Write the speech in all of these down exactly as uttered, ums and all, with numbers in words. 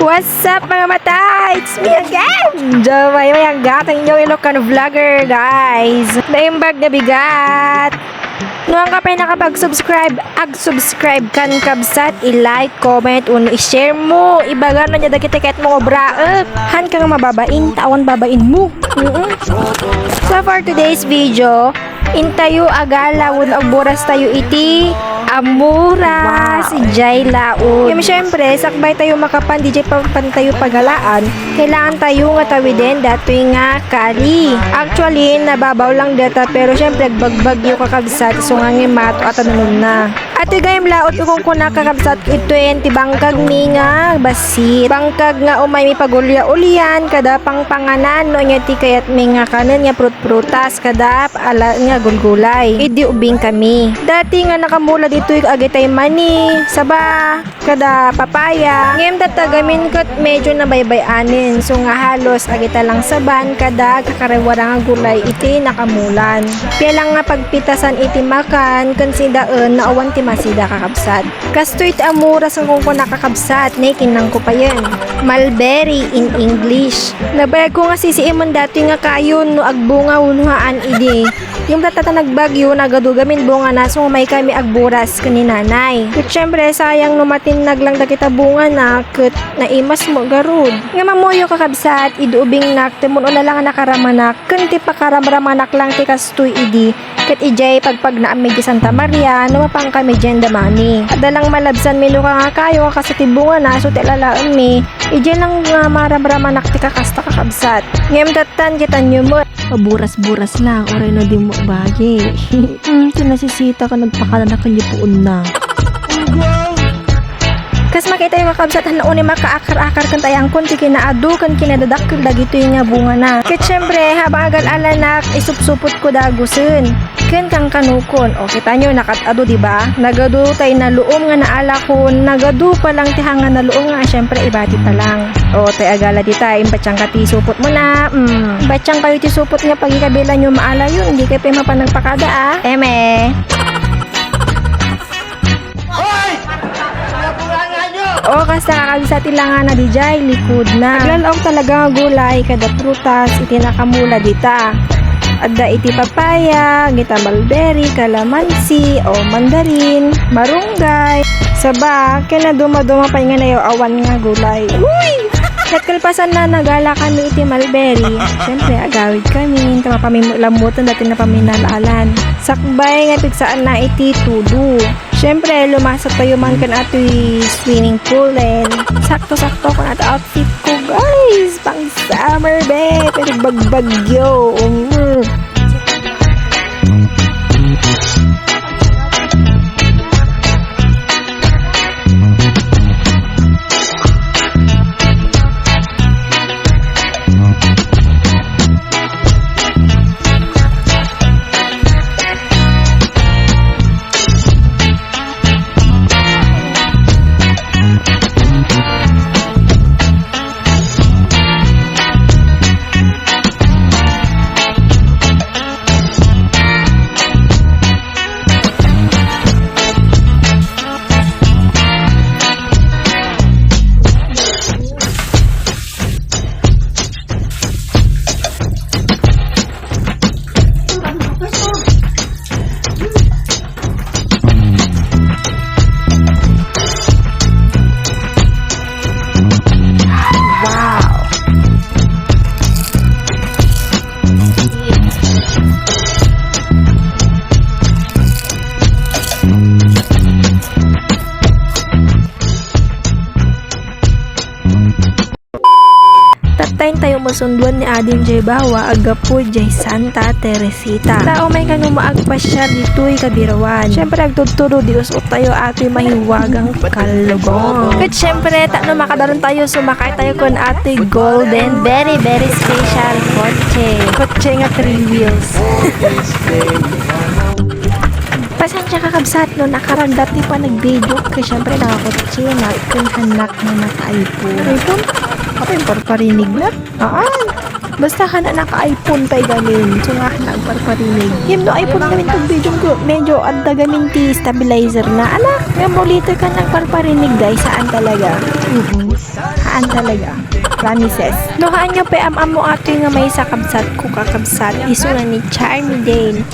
What's up, mga mata? It's me again! Jomay, may ang gatang inyong Ilocano vlogger, guys. Naimbag na bigat. Nuan ka pay nakapag-subscribe, ag-subscribe kan, kabsat, i-like, comment, uno i-share mo. Ibaga na niya dagiti ket mo obraek. Han ka nga mababain, ta awan babain mo. Mm-mm. So for today's video, intayo a gala wenno agburas tayo iti Amura, wow, sijay laod. Ngem, syempre, sakbay tayo makapan, di jay papan tayo pagalaan, kailangan tayo nga tawiden datoy nga kali. Actually, nababaw lang deta, pero syempre, agbagbagyo kakabsat, isu nga ngem mato a tanunonna. Atoy gayam laod ti kunkuna kakabsat, itoyen ti bangkagmi nga bassit. Bangkag nga umaymi pagulya-ulyan, kada pangpanganan, no ania ti kayatmi nga kanen nga prut-prutas, kada ala nga gulgulay. Idi ubingkami. Dati nga nakamula ditoy agitay mani, saba, kada papaya. Ngem tattagamin ket medyo nabaybay-anen, isu nga halos agita lang saban kada agkakarawara nga gulay iti nakamulan. Pia lang nga pagpitasan iti makan ken sidaen no awan ti masida, kakabsat. Kastoy ti Amura nga kunkuna, kakabsat, ne, kinnangko payen. Mulberry in English. Nabayagko nga sisiimen datoy nga kayon no agbunga wenno haan idi. Ngem tatta ta nagbagyo, nagadu gamin bungana, isu nga umaykami agburas ken ni nanay. Ket syempre, sayang no matinnag lang dagita bungana, ket naimas mo garud. Ngem ammoyo, kakabsat, idi ubingnak, ti mun-una lang a nakaramanak, ken ti pakaramramanak lang ti kastoy idi, ket idiay pagpagnaammi di Santa Maria, no mapankami diay da mami. Adda lang malabsanmi no kangakayo nga kastoy ti bungana, isu ti alalaemmi, idiay lang nga maramramanak ti kakasta, kakabsat. Ngem tattan, kitanyo met. Paburas-buras lang, uray no di mo bagi. Hmm, ti nasisita ka nagpakalanak ken di puonna. Kas makitayo, kakabsat, han unay makaakar-akar ken tayangkon ti kinaadu ken kinadadakkel dagitoy nga bungana. Ket syempre, habang agal-alanak, isupsupotko dagusen ken kankanukon. O, kitanyo, nakad-adu, di ba? Nagadu tay naluom nga naalakon, nagadu pa lang ti hanga naluom nga, syempre, ibati pa lang. O, tay agala dita, imbatiangka ti supot mo na. Mm. Batiangkayo ti supot nga pagikabilanyo maalayon, di kayo pay mapan nagpakada, a. Eme. Hoy! Naburangan nyo! O, kasta, kakabsat, ti langana didiay likudna. Aglalaom talaga nga gulay kada prutas iti nakamula dita. Adda iti papaya, gita mulberry, kalamansi, o mandarin, marunggay, saba, ken nadumaduma pay nga nayaw-awan nga gulay. Uy! Ket kalpasanna, nagala kami iti mulberry. Siyempre, agawid kami, ta mapamilammutan dati napaminal-alan. Sakbay nga pigsaanna iti tudo. Siyempre, lumasat tayo man kan atoy swimming pool, and sakto-sakto kan atoy outfit ko, guys. Pang summer, be. Pero bagbagyo. Mm. Wow! Tattayen tayo masunduan ni Ading jay Bawa, aggapu jay Santa Teresita. Ta umay kano maagpasiar ditoy Cabirawan. Siyempre, agtudtudo di us-ot tayo atoy mahiwagang kalubong. Ket siyempre, ta no makadaron tayo, sumakay tayo kon atoy golden, very, very special kotse. Kotse nga three wheels. Pasensya, kakabsat, no nakaragdat ti panagbidio. Ket siyempre, nakakotse, na, ken hannak nga naka-iPhone. iPhone? Apay, parparinig na? Ay! Basta han a naka-iPhone pay gamin, isu nga han a agparparinig. Ngem no iPhone gamin pagbidiom ko, medyo adda gamin ti stabilizer na. Ala, ngem uliten kan agparparinig, day, saan talaga. Mm-mm. Saan talaga? Promises. No, haan nyo pay am-ammo atoy nga maysa, kabsat ko, kakabsat, isuna ni Charmy Dane.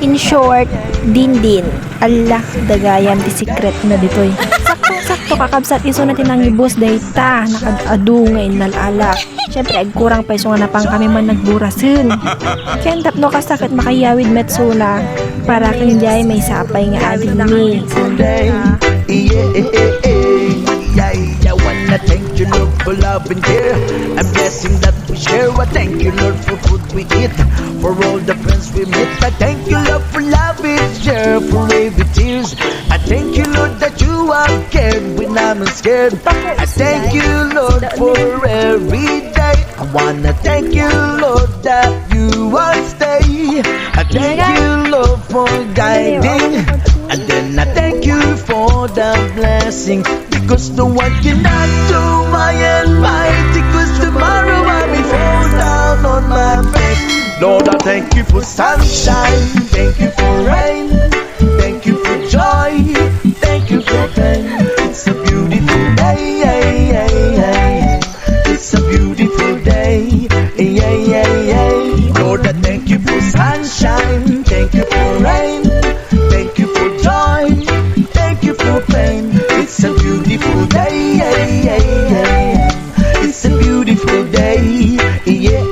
In short, Dindin. Ala, dagayam ti secret na ditoy. Sakto, sakto, kakabsat, isuna ti nangibus dayta, nakaad-adu nga innalala. Siyempre, agkurang pay isu nga napan kami man nagburasen. Ken tapno kasta ket makayawid met isuna para ken diay maysa a pay nga adingmi. Today. Yeah, yeah, yeah, yeah. I wanna thank you, Lord, for love and care and blessing that we share. I thank you, Lord, for food we eat, for all the friends we meet. I thank you, Lord, for love we share, for every tears. I thank you, Lord, that you have cared when I'm scared. I thank you, Lord, for every day. I wanna thank you, Lord, that you are stay. I thank you, Lord, for guiding. And then I thank you for the blessing. Because no one cannot do my and mine. Because tomorrow I may fall down on my face. Lord, I thank you for sunshine. Thank you for rain. Thank you for joy. Thank you for pain. It's a beautiful day. It's a beautiful day. Yeah, yeah, yeah. Lord, I thank you for sunshine. Thank you for rain. Thank you for joy. Thank you for pain. It's a beautiful day. It's a beautiful day. Yeah.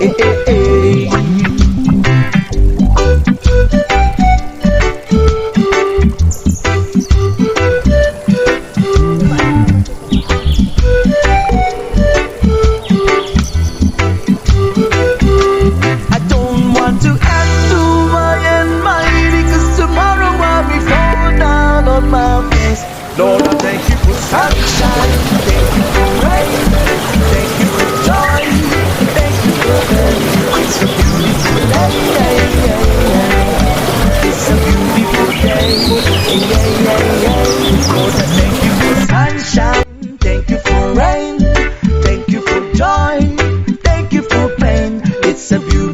I don't want to ask to my and mine, because tomorrow I'll be falling down on my face. Lord, I thank you for sunshine, thank you for rain, thank you for joy, thank you for pain. It's a beautiful day. It's a beautiful day. Yeah, yeah, yeah. Lord, I thank you for sunshine. Thank you for rain. Thank you for joy. Thank you for pain. It's a beautiful